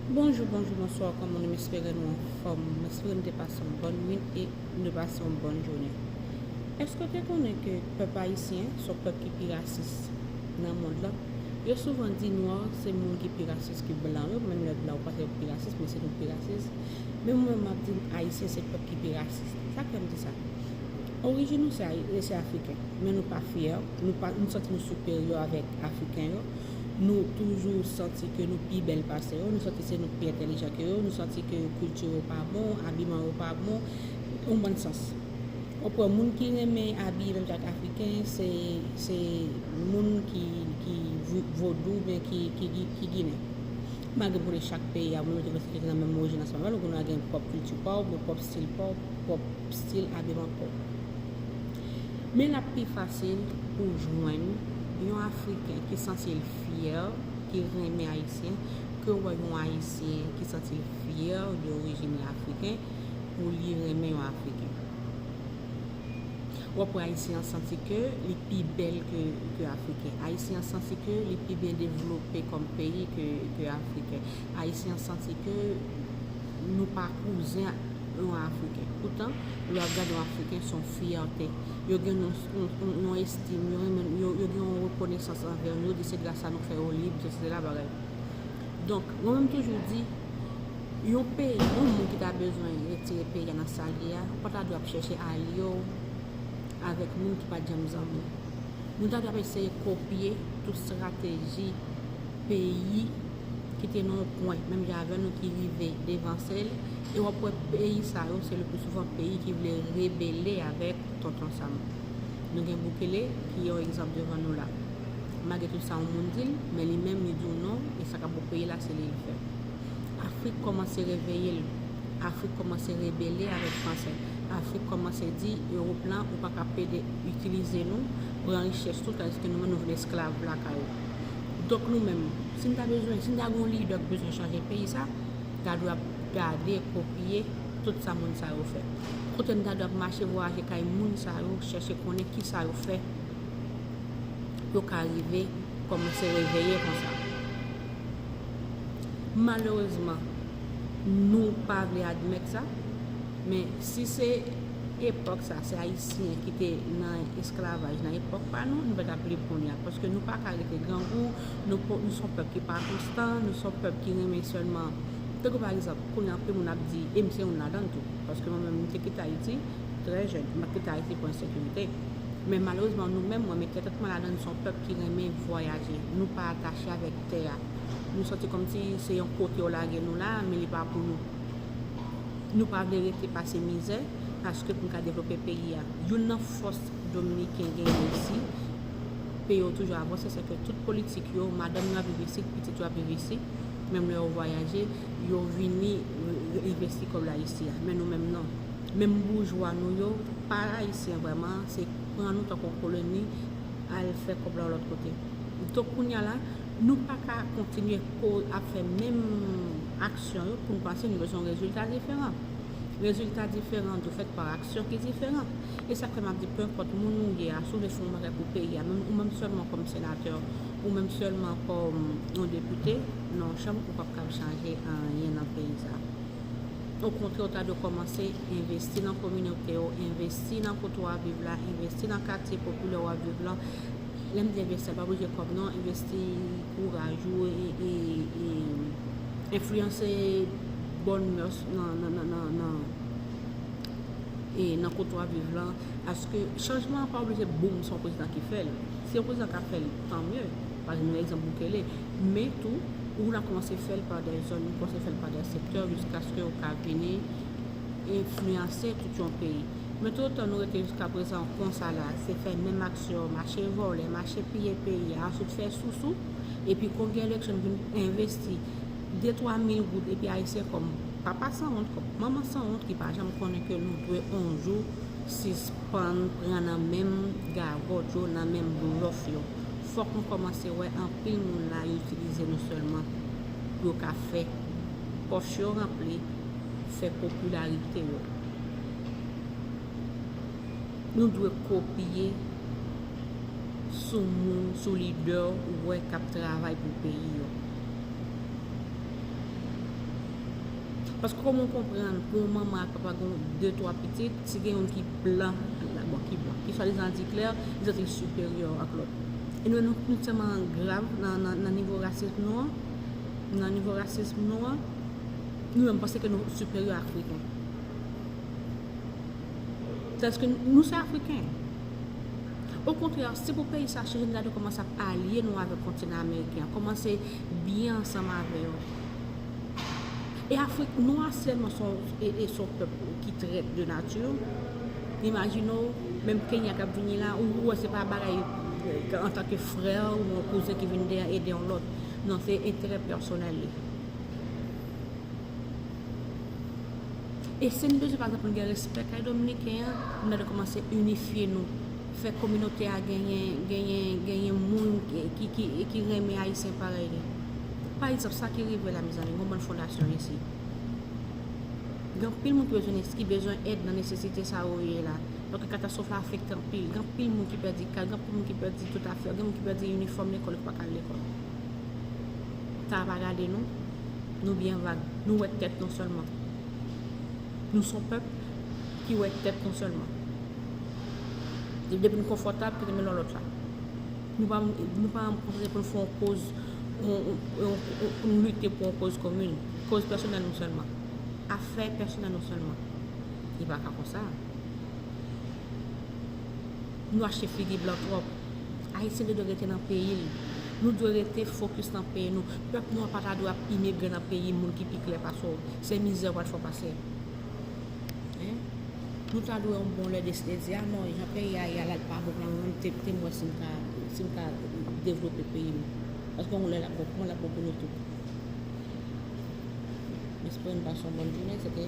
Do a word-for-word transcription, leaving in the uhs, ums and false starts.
Bonjou, bonjou, bonswa, kòman nou? M espere nou anfòm. M espere nou te pase yon bòn nwit e nou te pase yon bòn jounen. Èske w te konnen ke pèp ayisyen se yon pèp ki pi rasis nan mond lan? Yo souvan di nwa se moun ki pi rasis ke blan yo, menm lè blan yo panse yo pi rasis, men se nou ki pi rasis. Men mwen menm, m ap di ayisyen se pèp ki pi rasis. Sa k fè m di sa? Orijin nou se, se afriken, men nou pa fyè, nou pa, nou santi nou siperyè avèk afriken yo. Nou toujou santi ke nou pi bèl pase yo, nou santi se nou ki pi entèlijan ke yo, nou santi ke kilti yo pa bon, abiman yo pa bon, yon bann sans. Ou pran moun ki renmen abiye menm jan ak afriken, se, se moun ki, ki vodou, oubyen ki, ki, ki, ki ginen. Malgre m konnen chak peyi a, moun yo te prèske nan menm orijin ansanm avè l, ou konnen gen pwòp kilti pa w, gen pwòp stil pa w, pwòp stil abiman pa w. Men l ap pi fasil pou w jwenn yon afriken ki santi l fyè, ki renmen ayisyen, ke w wè yon ayisyen ki santi l fyè de orijin li afriken, pou li renmen yon afriken. W ap wè ayisyen an santi ke li pi bèl ke, ke afriken. Ayisyen an santi ke li pi byen devlope kòm peyi ke, ke afriken. Ayisyen an santi ke nou pa kouzen yon afriken. Poutan, lè w ap gade yon afriken, se yon fyète. Yo gen yon, yon, yon, yon estim, yo renmen, yo, yo gen yon rekonesans anvè nou, yo di se gras a nou k fè yo lib, se, se la bagay. Donk, mwen menm toujou di, yon peyi, yon moun ki ta bezwen retire peyi a nan sa l ye a, pa ta dwe ap chèche alye w avèk moun ki pa t janm zanmi w. Nou ta dwe ap eseye kopye tout estrateji peyi ki te nan yon kwen, menm jan avè nou, ki rive devanse l, e w ap wè peyi sa yo, se le pli souvan peyi ki vle rebele avèk Tonton Sam. Nou gen Bukele ki yon egzanp devan nou la. Malgre tout sa yon moun di l, men li menm li di w non, e sa k ap bon peyi la se li l fè. Afrik kòmanse reveye l. Afrik kòmanse rebele avèk Fransè. Afrik kòmanse di Ewòp lan ou pa ka pede itilize nou, pran richès nou, tandiske nou menm nou vin esklav lakay ou. Donk nou menm, si n ta bezwen, si n ta gen yon lidè k bezwen chanje peyi sa, ta dwe ap gade, kopye tout sa moun sa yo fè. Kote n ta dwe ap mache, vwayaje kay moun sa yo, chèche konnen kisa yo fè, yo ka rive kòmanse reveye konsa. Malerezman, nou pa vle admèt sa, men si se epòk sa, se Ayisyen ki te nan esklavaj nan epòk pa nou, nou pa t ap lib kounye a, paske nou pa ka rete grangou, nou, nou se yon pèp ki pa konstan, nou se yon pèp ki renmen sèlman. Tankou pa egzanp, kounye a anpil moun ap di, e m se youn ladan l tou, paske mwen menm m te kite Ayiti trè jèn, m pa t kite Ayiti pou ensekirite. Men malerezman, nou menm, mwen mete tèt mwen ladan, nou se yon pèp ki renmen vwayaje. Nou pa atache avèk tè a. Nou santi kòmsi se yon kote yo lage nou la, men li pa pou nou. Nou pa vle rete pase mizè, paske pou n ka devlope peyi a. Youn nan fòs Dominiken genyen isi, peyi yo toujou avanse, se ke tout politik yo, madanm yo ap viv isi, pitit yo ap viv isi, menm lè yo vwayaje, yo vini envesti kòb la isi a. Men nou menm non. Menm boujwa nou yo, pa ayisyen vrèman, se pran nou tankou koloni, al fè kòb la yon lòt kote. Donk kounye a la, nou pa ka kontinye ko-, ap fè menm aksyon yo pou n panse nou bezwen yon rezilta diferan. Rezilta diferan du fait par aksyon ki diferan. E sa k fè m ap di, penenpòt moun ou ye a, si w vle fè yon bagay pou peyi a, menm, ou menm sèlman kòm senatè, ou menm sèlman kòm yon depite, nan yon chanm, ou p ap kab chanje anyen nan peyi sa. Okontrè, ou ta dwe kòmanse envesti nan kominote w, envesti nan kote w ap viv la, envesti nan katye popilè w ap viv lan. Lè m di envesti, pa oblije kòb non, envesti kouraj ou e, e, e enfliyanse bòn mès nan, nan, nan, nan, nan, e nan kote w ap viv lan. Paske chanjman an pa oblije boum, se yon prezidan ki fè l. Si yon prezidan ka fè l, tan mye. Pa egzanp, nou egzanp Bukele. Men tou, ou la kòmanse fè l pa dè zòn, ou kòmanse fè l pa dè sektè, jiskaske ou ka vini enfliyanse tout yon peyi. Men toutotan nou rete jiskaprezan konsa la, se fè menm aksyon, mache vòlè, mache piye peyi a, answit fè sousou, epi kongrè eleksyon vin envesti de twa mil goud, epi ayisyen kòm papa sanwont, kòm manman sanwont ki pa janm konnen ke nou dwe yon jou sispann pran nan menm gagòt yo, nan menm blòf yo. Fòk nou kòmanse wè anpil moun la yo itilize nou sèlman pou yo ka fè pòch yo ranpli, fè popilarite yo. Nou dwe kopye sou moun, sou lidè ou wè k ap travay pou peyi yo. Paske kòman w konprann pou yon manman ak papa gen de twa pitit, si gen youn ki blan, bon, ki blan, ki swadizan di klè, li santi l siperyè ak lòt. E nou, nou, nou tèlman grav nan, nan, nan nivo rasism nou an, nan nivo rasism nou an, nou menm panse ke nou siperyè Afriken. Tandis ke nou se Afriken. Okontrè, se pou peyi sa chanje, nou ta dwe kòmanse ap alye nou avèk kontinan ameriken an, kòmanse byen ansanm avè yo. E Afrik nwa sèlman se yon, e, e se yon pèp ki trèt de nati. Imajine w, menm Kenya k ap vini la, ou, ou wè se pa bagay, e, antanke frè ou yon kouzen ki vin de, ede yon lòt. Non, se enterè pèsonèl li. E si n bezwen, pa egzanp, pou n gen respè kay dominiken an, nou ta dwe kòmanse inifye nou, fè kominote a genyen, genyen, genyen moun ki, ki, ki, ki renmen Ayisyen parèy li. Pa egzanp, sa ki rive la, mezanmi, gen yon bann fondasyon isi. Gen anpil moun ki bezwen, ki bezwen èd nan nesesite sa yo ye la. Paske katastwòf la afekte anpil. Gen anpil moun ki pèdi kay, gen anpil moun ki pèdi tout afè, gen moun ki pèdi inifòm lekòl, ki pa ka al lekòl. Sa pa gade nou, nou byen vag. Nou wè tèt nou sèlman. Nou se yon pèp ki wè tèt nou sèlman. Depi nou konfòtab, kite nou lòt la. Nou pa, nou pa konsantre pou n fè yon koz, yon, yon, yon, pou n lite pou yon koz komin. Koz pèsonèl nou sèlman. Afè pèsonèl nou sèlman. Li pa ka konsa. Nou achte figi blan twòp. Ayisyen te dwe rete nan peyi l. Nou dwe rete fokis nan peyi nou. Pèp nou an pa ta dwe ap imigre nan peyi moun ki pi klè pase w. Se mizè w pral fè w pase. Hein? Nou ta dwe yon bon lè deside di, a non, jan peyi a ye a la, l pa bon pou mwen, mwen te, te m wè si m ka, si m ka devlope peyi m. Paske yon lè l ap bon pou mwen, l ap bon pou nou tout. M espere n pase yon bòn jounen, se te